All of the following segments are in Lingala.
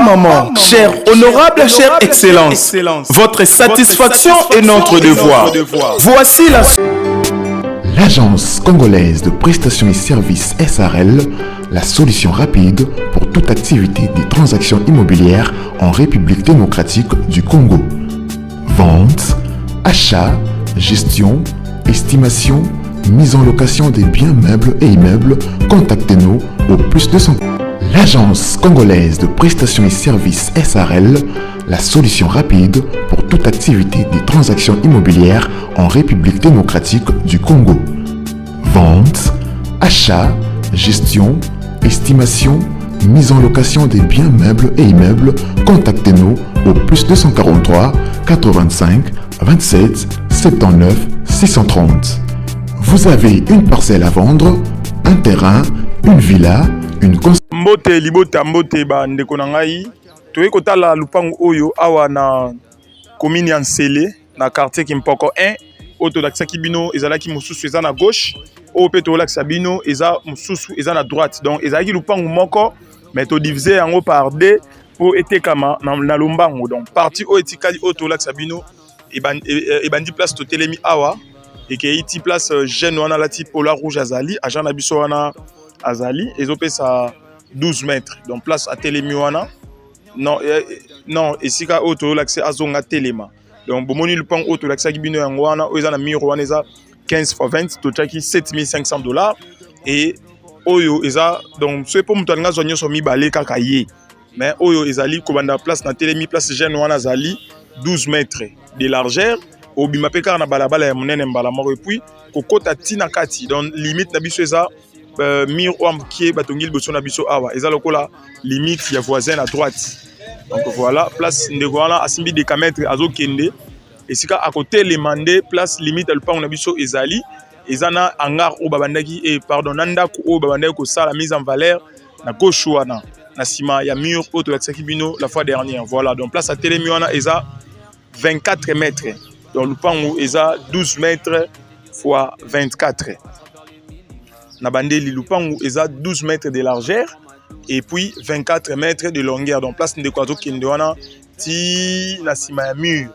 Maman, chère honorable, chère excellence, votre satisfaction est notre devoir. Voici la L'Agence congolaise de prestations et services SRL, la solution rapide pour toute activité des transactions immobilières en République démocratique du Congo. Vente, achat, gestion, estimation, mise en location des biens meubles et immeubles, contactez-nous au plus 200. L'Agence congolaise de prestations et services SRL, la solution rapide pour toute activité des transactions immobilières en République démocratique du Congo. Vente, achat, gestion, estimation, mise en location des biens meubles et immeubles, contactez-nous au plus 243 85 27 79 630. Vous avez une parcelle à vendre, un terrain, une villa, une Mbote libota, mbote bandeko na ngai. Toyei kotala lupango oyo awa na commune ya Nsele, na quartier Kimpoko 1. Oyo tolakisaki bino ezalaki mosusu eza na gauche, oyo mpe tolakisa bino eza mosusu eza na droite. Donc ezalaki lupango moko, mais todivise yango par deux mpo etekama na lombango. Donc partie oyo etikali, oyo tolakisa bino, ebandi place totelemi awa, ekei ti place jeune wana alati polo rouge azali, agent na biso wana azali. Ezopesa 12 mètres. Donc place atelemi wana, non, non, esika oyo tolakisa azonga telema. Donc bomoni lupango oyo tolakisaki bino, yango wana oyo eza na mur wana, eza 15 fois 20, totiaki 7500 $. E oyo eza, donc soki mpo moto alingi azwa nyonso mibale kaka ye, mais oyo ezali kobanda place na telemi, place jeune wana azali, 12 mètres de largeur, obima mpe kaka na balabala ya monene mbala moko, et puis kokota ntina kati. Donc limite na biso eza mur oyo mokie batongi liboso na biso awa, eza lokola limite ya voisin na droite. Donc voilà, place ndeko wana asimbi décamètre azokende, esika akotelema nde place limite ya lupango na biso ezali. Eza na hangar oyo babandaki, pardon, na ndako oyo babandaki kosala mise en valeur na gauche wana, na nsima ya mur oyo tolakisaki bino la fois dernière. Voilà, donc place atelemi wana eza 24 mètres. Donc lupango eza 12 mètres fois 24. Na bandeli, lupango eza 12 mètres de largeur et puis 24 mètres de longueur. Donc place ndeko azokende wana ti na nsima ya mur,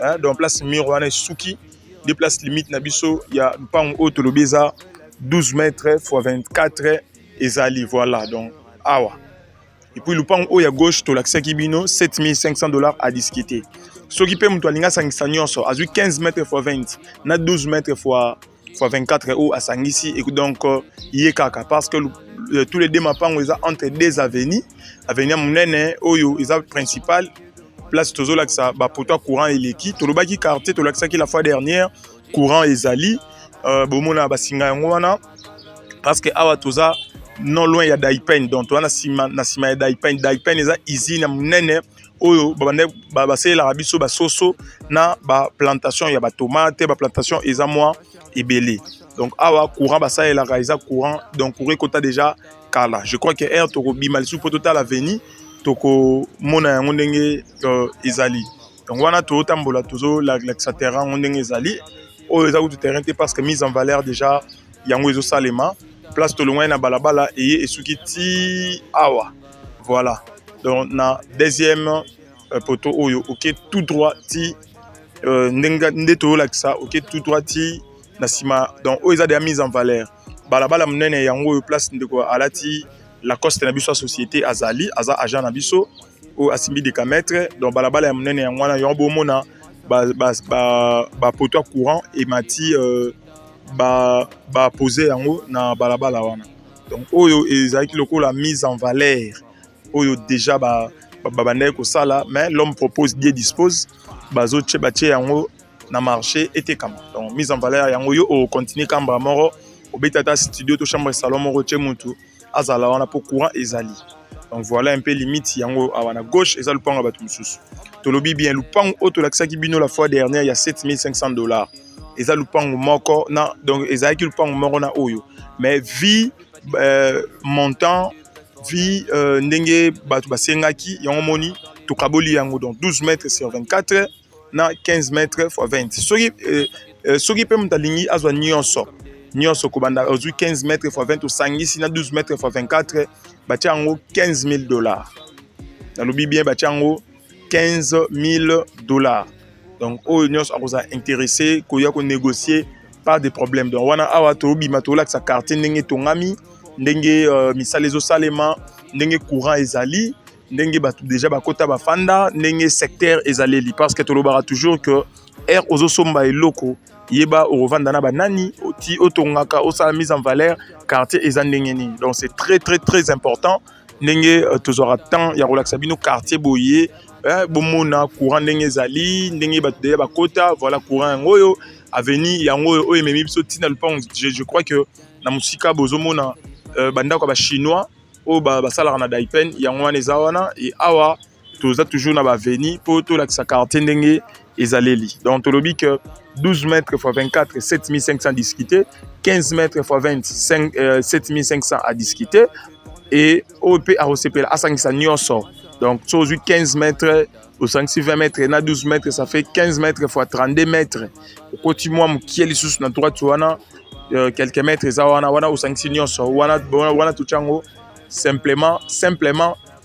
hein, donc place mur wana esuki nde place limite na biso ya lupango oyo tolobi eza 12 mètres fois 24 ezali. Voilà, donc awa. Et puis lupango oyo ya gauche tolakisaki bino, 7500 $ à discuter. Soki mpe moto alingi asangisa nyonso, azwi 15 mètres fois 20 na 12 mètres fois 24 oyo asangisi, et donc ye kaka, parce que tous les deux mapango eza entre deux avenues. Avenue ya monene oyo eza principal, place tozolakisa bapoto ya courant eleki. Tolobaki quartier tolakisaki la fois dernière, courant ezali, bomona basinga yango wana, parce que awa toza non loin ya Daipen. Donc toza na nsima ya Daipen. Daipen eza usine ya monene oyo basalelaka biso basoso na baplantation ya batomate. Baplantation eza mwa ebele. Donc awa courant basalelaka eza courant, donc courant ekota déjà kala. Je crois que aire tokobima lisusu mpo totala avenue, tokomona yango ndenge ezali. Donc wana tozotambola, tozolakisa terrain yango ndenge ezali. Oyo eza kutu terrain te, parce que mise en valeur déjà yango ezosalema. Place tolongwani na balabala eye esuki ti awa. Voilà, donc na deuxième poteau oyo, oke tout droit ti ndenge nde toyolakisa, oke tout droit ti na nsima. Donc oyo eza deya mise en valeur. Balabala monene yango oyo, place ndeko alati Lacoste na biso ya société azali, aza agent na biso oyo asimbi décamètre. Donc balabala ya monene yango wana, yango bomona bapoto ya courant emati, bapose yango na balabala wana. Donc oyo ezalaki lokola mise en valeur oyo déjà babandaki kosala, mais l'homme propose, Dieu dispose. Bazotie, batie yango na marché, etekama. Donc mise en valeur yango, yo ocontinue kambra moko, obeti ata studio to chambre salon moko, tie mutu azala wana mpo courant ezali. Donc voilà un peu limite yango awa. Na gauche eza lupango ya bato mosusu. Tolobi bien, lupango oyo tolakisaki bino la fois dernière ya 7500 $, eza lupango moko na, donc ezalaki lupango moko na oyo, mais vu montant, vu ndenge bato basengaki yango, moni tokaboli yango. Donc 12 mètres sur 24 na 15 mètres fois 20. Soki mpe moto alingi azwa nyonso nyonso, kobanda ozwi 15 mètres fois 20, osangisi na 12 mètres fois 24, batia yango 15 000 $. Nalobi bien, batia yango 15 000 dollars. Donc oyo nyonso akozala intéressé koya konégocier, pas de problème. Donc wana awa tobima, tolakisa quartier ndenge etongami, ndenge misala ezosalema, ndenge courant ezali, ndenge bato déjà bakota bafanda, ndenge secteur ezaleli, parce que tolobaka toujours que aire ozosomba eloko, yeba okovanda na banani, ti otongaka, osala mise en valeur quartier eza ndenge nini. Donc c'est très très très important ndenge tozwaka temps ya kolakisa bino quartier boye, bomona courant ndenge ezali, ndenge bato deya bakota. Voilà, courant yango oyo, avenue yango oyo, oyo ememi biso ntina lupango. Je crois que na mosika bozomona bandako ya Bachinois oyo basalaka na Daipen, yango wana eza wana. E awa toza toujours na baavenue mpo tolakisa quartier ndenge ezaleli. Donc tolobi que 12 mètres x 24, 7500 discuté, 15 mètres x 20, 5, 7500 à discuter. Et oyo mpe akosepela asangisa nyonso. Donc so ozwi 15 mètres, osangisi 20 mètres na 12 mètres, ça fait 15 mètres fois 32 mètres. Okoti mwa mokie lisusu na droite wana, quelques mètres eza wana. Wana osangisi nyonso wana, wana totia yango simplement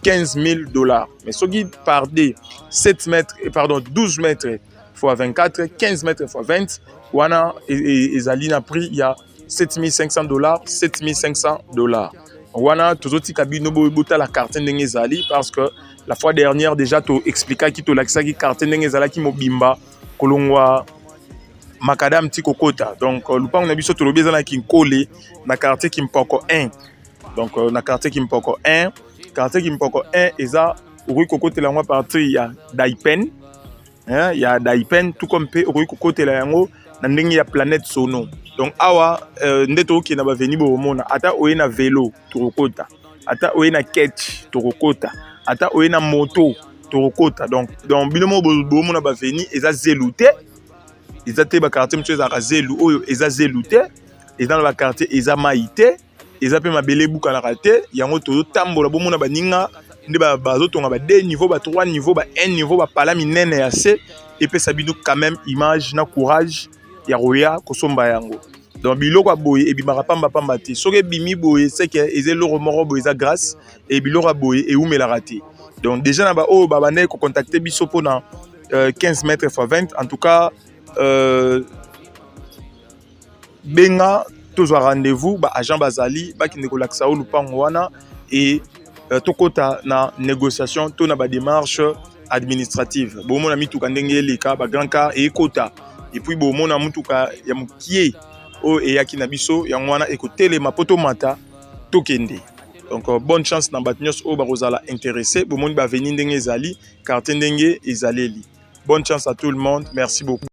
15 000 dollars. Mais soki par d 7 mètres, pardon, 12 mètres fois 24, 15 mètres fois 20, wana ezali na prix ya 7500 dollars, 7500 dollars. Wana tozotika bino botala quartier ndenge ezali, parce que la fois dernière déjà toexplikaki, tolakisaki quartier ndenge ezalaki mobimba, kolongwa macadam ti kokota. Donc lupango na biso, tolobi eza na Kinkole, na quartier Kimpoko 1. Donc na quartier Kimpoko 1, quartier Kimpoko 1 eza, okoki kokotela yango à partir ya Daipen, ya Daipen, tout comme mpe okoki kokotela yango na ndenge ya Planète Sono. Donc awa nde tokokende baavenue, bokomona ata oye na vélo tokokota, ata oye na ketch tokokota, ata oye na moto tokokota. Donc bino moko bomona baavenue eza zelu te, eza te baquartier mosusu ezalaka zelu. Oyo eza zelu te, eza na baquartier eza mai te, eza mpe mabele ebukanaka te. Yango tozotambola, bomona baninga nde bazotonga ba 2 niveau, ba 3 niveau, ba 1 niveau, bapala minene ya se, epesa bino quand même image na courage ya koya kosomba yango. Donc biloko ya boye ebimaka pambapamba te. Soki ebimi boye, seke eza eloko moko boye, eza grâce. E biloko ya boye ewumelaka te. Donc déjà na baoyo babandaki kocontacter biso mpona 15 mètres fois 20, en tout cas benga, tozwa rendez-vous, baagent bazali, bakende kolakisa oyo lupango wana e tokɔta na négociation to na badémarche administrative. Bomona mituka ndenge eleka, bagrand car ekota, et puis bomona mutuka ya mokie oyo eyaki na biso, yango wana ekotelema mpo tomata tokende. Donc bonne chance na bato nyonso oyo bakozala intéressé. Bomoni baavenue ndenge ezali, quartier ndenge ezaleli. Bonne chance à tout le monde, merci beaucoup.